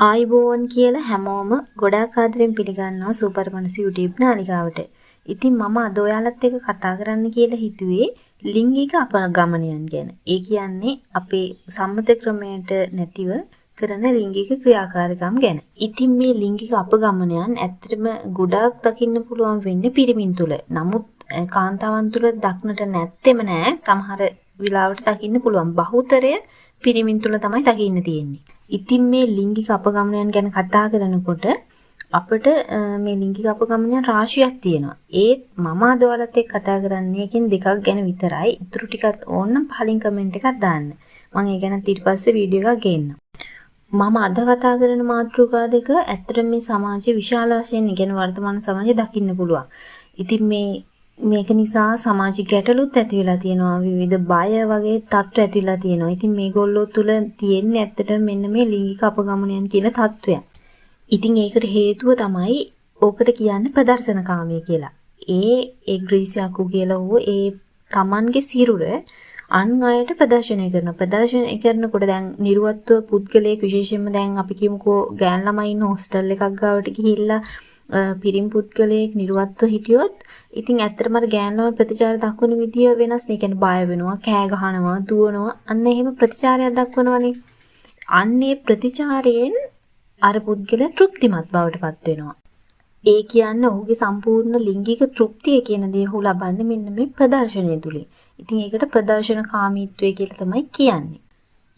ආයුබෝවන් කියලා හැමෝම ගොඩාක් ආදරෙන් පිළිගන්නවා සුපර් මනස YouTube නාලිකාවට. ඉතින් මම අද ඔයාලත් එක්ක කතා කරන්න කියලා හිතුවේ ලිංගික අපගමනයන් ගැන. ඒ කියන්නේ අපේ සම්මත ක්‍රමයට නැතිව කරන ලිංගික ක්‍රියාකාරකම් ගැන. ඉතින් මේ ලිංගික අපගමනයන් ඇත්තටම ගොඩාක් දකින්න පුළුවන් වෙන්නේ පිරිමින් තුල. නමුත් කාන්තාවන් තුල දක්නට නැත්තෙම නෑ. සමහර වෙලාවට දකින්න පුළුවන්. බහුතරය පිරිමින් තුල තමයි දකින්න තියෙන්නේ. ඉතින් මේ ලිංගික අපගමනයන් ගැන කතා කරනකොට අපිට මේ ලිංගික අපගමනයන් රාශියක් තියෙනවා. ඒත් මම අද ඔයාලත් එක්ක කතා කරන්නේ එකෙන් දෙකක් ගැන විතරයි. ඉතුරු ටිකත් ඕනනම් පහලින් කමෙන්ට් එකක් දාන්න. මම ඒ ගැනත් ඊට පස්සේ වීඩියෝ එකක් ගේන්නම්. මම අද කතා කරන මාතෘකා දෙක ඇත්තටම මේ සමාජයේ විශාල වශයෙන්, ඒ කියන්නේ වර්තමාන සමාජයේ දකින්න පුළුවන්. ඉතින් මේක නිසා සමාජ ගැටලුත් ඇති වෙලා තියෙනවා. විවිධ බය වගේ තත්ත්ව ඇති වෙලා තියෙනවා. ඉතින් මේගොල්ලෝ තුල තියෙන්නේ ඇත්තටම මෙන්න මේ ලිංගික අපගමනයන් කියන තත්ත්වය. ඉතින් ඒකට හේතුව තමයි ඕකට කියන්නේ ප්‍රදර්ශනකාමී කියලා. ඒ ඒ ග්‍රීසියක්කු කියලා හෝ ඒ තමන්ගේ සිරුර අන් අයට ප්‍රදර්ශනය කරනවා. ප්‍රදර්ශනය කරනකොට දැන් නිර්වත්ව පුද්ගලයෙක්, විශේෂයෙන්ම දැන් අපි කියමුකෝ ගෑන් ළමයි ඉන්න හොස්ටල් එකක් ගාවට ගිහිල්ලා පිරිමි පුද්ගලයෙක් නිර්වත්ව හිටියොත්, ඉතින් ඇත්තටම අර ගෑන් ළමයි ප්‍රතිචාර දක්වන විදිය වෙනස් නේ. කියන්නේ බය වෙනවා, කෑ ගහනවා, දුවනවා. අන්න එහෙම ප්‍රතිචාරයක් දක්වනවනේ. අන්න ඒ ප්‍රතිචාරයෙන් අර පුද්ගලයා තෘප්තිමත් බවට පත් වෙනවා. ඒ කියන්නේ ඔහුගේ සම්පූර්ණ ලිංගික තෘප්තිය කියන දේ ඔහු ලබන්නේ මෙන්න මේ ප්‍රදර්ශනය තුලින්. ඉතින් ඒකට ප්‍රදර්ශන කාමීත්වය කියලා තමයි කියන්නේ.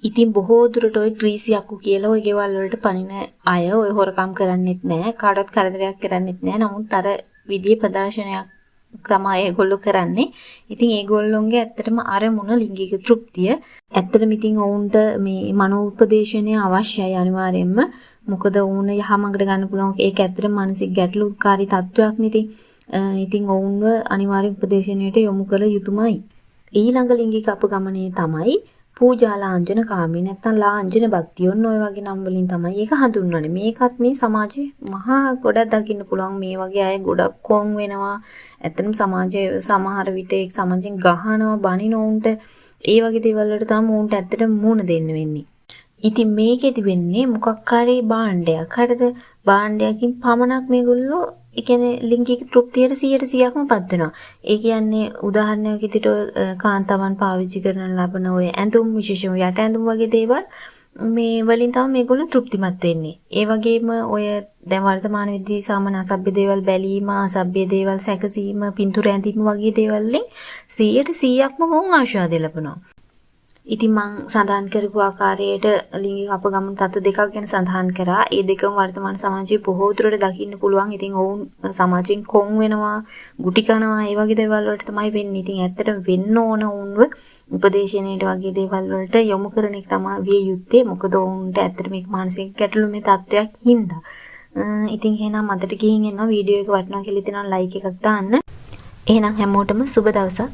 ඉතින් බොහෝ දුරට ඔය ග්‍රීසි අක්කු කියලා ඔය ගෙවල් වලට පනින අය ඔය හොරකම් කරන්නෙත් නෑ, කාටවත් කරදරයක් කරන්නෙත් නෑ. නමුත් අර විදිහේ ප්‍රදර්ශනයක් තමයි ඒගොල්ලෝ කරන්නේ. ඉතින් ඒගොල්ලොන්ගේ ඇත්තටම අරමුණ ලිංගික තෘප්තිය. ඇත්තටම ඉතින් ඔවුන්ට මේ මනෝ උපදේශනය අවශ්‍යයි අනිවාර්යයෙන්ම. මොකද ඔවුන් යහමඟට ගන්න පුළුවන්. ඒක ඇත්තටම මානසික ගැටලුකාරී තත්ත්වයක් නේ ඉතින්. ඉතින් ඔවුන්ව අනිවාර්ය උපදේශනයට යොමු කළ යුතුමයි. ඊළඟ ලිංගික අපගමනය තමයි පූජා ලාංඡන කාමී නැත්තම් ලාංඡන භක්තිය. ඔන්න ඔය වගේ නම් වලින් තමයි ඒක හඳුන්වන්නේ. මේකත් මේ සමාජයේ මහා ගොඩක් දකින්න පුළුවන්. මේ වගේ අය ගොඩක් කොන් වෙනවා. ඇත්තටම සමාජයේ සමහර විට ඒ සමාජයෙන් ගහනවා, බනින උන්ට. ඒ වගේ දේවල් වලට තමයි උන්ට ඇත්තටම මූණ දෙන්න වෙන්නේ. ඉතින් මේකෙදි වෙන්නේ මොකක් හරි භාණ්ඩයක්. හරිද? භාණ්ඩයකින් පමණක් මේගොල්ලෝ ඒ කියන්නේ ලිංගික තෘප්තියට 100%ක්ම පත් වෙනවා. ඒ කියන්නේ උදාහරණයක් විදිහට ඔය කාන්තාවන් පාවිච්චි කරන ලබන ඔය ඇඳුම්, විශේෂයෙන්ම යට ඇඳුම් වගේ දේවල් මේ වලින් තමයි මේගොල්ලෝ තෘප්තිමත් වෙන්නේ. ඒ වගේම ඔය දැන් වර්තමාන විදිහේ සාමාන්‍ය අසභ්‍ය දේවල් බැලීම, අසභ්‍ය දේවල් සැකසීම, පින්තූර ඇඳීම වගේ දේවල් වලින් 100%ක්ම මොවුන් ආශාද ලබනවා. ඉතින් මං සඳහන් කරපු ආකාරයට ලිංගික අපගමන තත්ත්ව දෙකක් ගැන සඳහන් කරා. ඒ දෙකම වර්තමාන සමාජයේ බොහෝ දුරට දකින්න පුළුවන්. ඉතින් ඔවුන් සමාජයෙන් කොන් වෙනවා, ගුටි කනවා, ඒ වගේ දේවල් වලට තමයි වෙන්නේ. ඉතින් ඇත්තටම වෙන්න ඕන ඔවුන්ව උපදේශනයට වගේ දේවල් වලට යොමු කරන එක තමයි විය යුත්තේ. මොකද ඔවුන්ට ඇත්තට මේක මානසික ගැටලු මේ තත්ත්වයක් හින්දා. ඉතින් එහෙනම් අදට ගිහින් එනවා. වීඩියෝ එක වටිනවා කියලා හිතෙනවා ලයික් එකක් දාන්න. එහෙනම් හැමෝටම සුබ දවසක්.